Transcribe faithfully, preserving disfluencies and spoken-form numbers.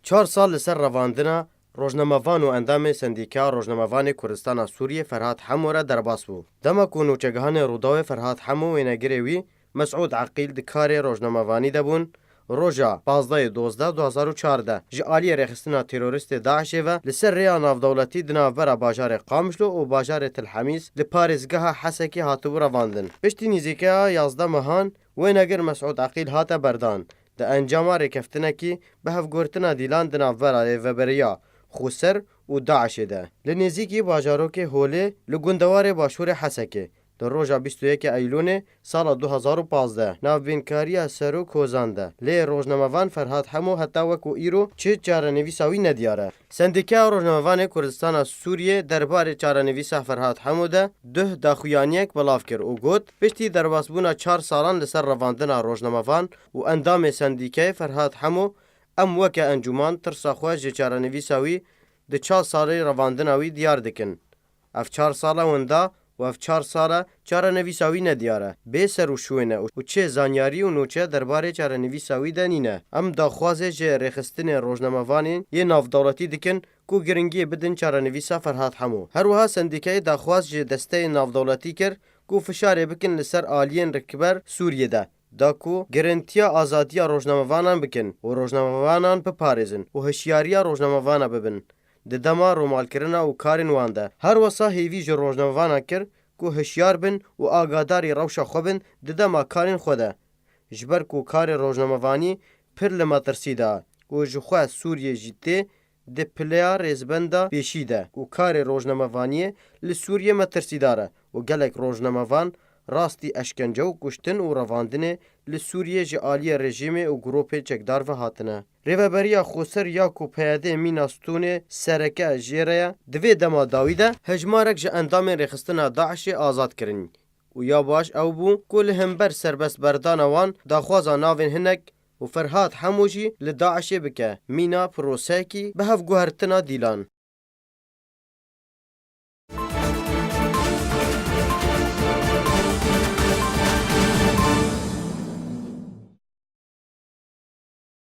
Çar sal li ser revandina rojnamevan û endamê Sendîkeya Rojnamevanê Kurdistana Sûriyê Ferhat Hemo re derbas bû. Dema ku nûçegihanê Rûdawê Ferhat Hemo wênegirê wî Mesûd Eqîl di karê rojnamevanî de bûn, roja pazdehê dozdeh du hazar û çardeh ji aliyê rêxistina terorîstê DAIŞê ve li ser rêya navdewletî di navbera bajarê Qamişlo û bajarê Til Hemîs li parêzgeha Hesekê hatibû revandin. Piştî nîzîkeya yazdeh mehan wênegir Mesûd Eqîl hate berdan. Di encama rêkeftinekî bi hevgurtina dîlan di navbera Rêveberiya Xweser û DAIŞê de, li nêzîkî bajarokê Holê li gundewarê başûrê Hesekê, li roja bîst û yekê Eylûnê sala du hazar û pazdeh, navbînkariya Serok Hozan de. Lê rojnamevan Ferhat Hemo heta wekû îro çi çarenivîsa wî nediyar e. Sendîkeya Rojnamevanê Kurdistana Sûriyê derbarê çarenivîsa Ferhat Hemo de duh daxuyaniyek belav kir û got, piştî derbasbûna çar salan li ser revandina rojnamevan û endamê sendîkeyê Ferhat Hemo, em weke encûman tirsa xwe ji çarenivîsa wî di çar salê revandina wî diyar dikin. Ev çar sala winda û ev çar sala çarenivîsa wî nediyar e, bê ser û şûn e û çi zanyarî û nûçe derbarê çarenivîsa wî de nîne. Em daxwazê ji rêxistinê rojnamevanên yê navdewletî dikin ku giringiyê bidin çarenivîsa Ferhat Hemo. Her wiha sendîkeyê daxwaz ji desteyên navdewletî kir ku fişarê bikin li ser aliyên rikber Sûriyê de, da ku girintiya azadiya rojnamevanan bikin û rojnamevanan biparêzin û hişyariya rojnamevana bibin di dema romalkirina û karên wan de. Her wisa hêvî ji rojnamevanan kir ku hişyar bin û agadarî rewşa xwe bin di dema karên xwe de. Ji ber ku karê rojnamevanî pir li metirsî de û ji xwe Sûriyê jî tê di pileya rêzbenda pêşî de û karê rojnamevaniyê li Sûriyê metirsîdar e û gelek rojnamevan rastî eşkence û kuştin û revandinê li Sûriyê ji aliyê rejîmê û grûpê çekdar ve hatine. Rêveberiya Xweser ya ku P Y D mîna stûnê sereke jê re ye, di vê dema dawî de hejmarek ji endamên rêxistina DAIŞê azad kirin. Û ya baş ew bû ku li hember serbestberdana wan daxwaza navên hinek û Ferhat Hemo jî li DAIŞê bike mîna proseyekî bi hevguhertina dîlan.